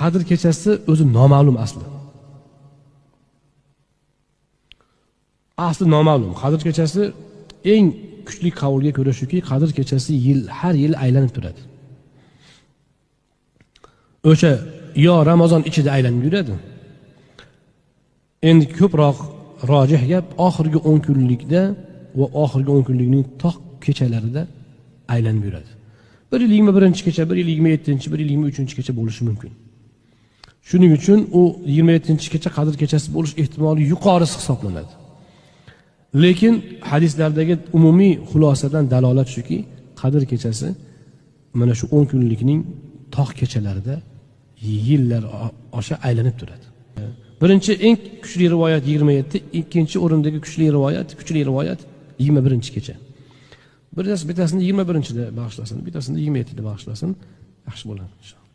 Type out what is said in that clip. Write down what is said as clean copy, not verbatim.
Qadr kechasi o'zi noma'lum asli. Asli noma'lum. Qadr kechasi eng kuchli qavlga ko'ra shuki, Qadr kechasi har yil aylanib turadi. O'sha yo Ramazon ichida aylanib yuradi. Endi ko'proq rojih gap oxirgi 10 kunlikda va oxirgi 10 kunlikning toq kechalarida aylanib yuradi. Bir yil 21-kecha, bir yil 27-, bir yil 23-kecha bo'lishi mumkin. Shuning uchun u 27-kecha Qadr kechasi bo'lish ehtimoli yuqorisi hisoblanadi. Lekin hadislardagi umumiy xulosadan dalolat shuki, Qadr kechasi mana shu 10 kunlikning tog' kechalarida yillar osha aylanib turadi. Birinchi eng kuchli rivoyat 27, ikkinchi o'rindagi kuchli rivoyat 21-kecha. Bittasini 21-da bag'ishlasin, bittasini 27-da bag'ishlasin, yaxshi bo'ladi inshaalloh.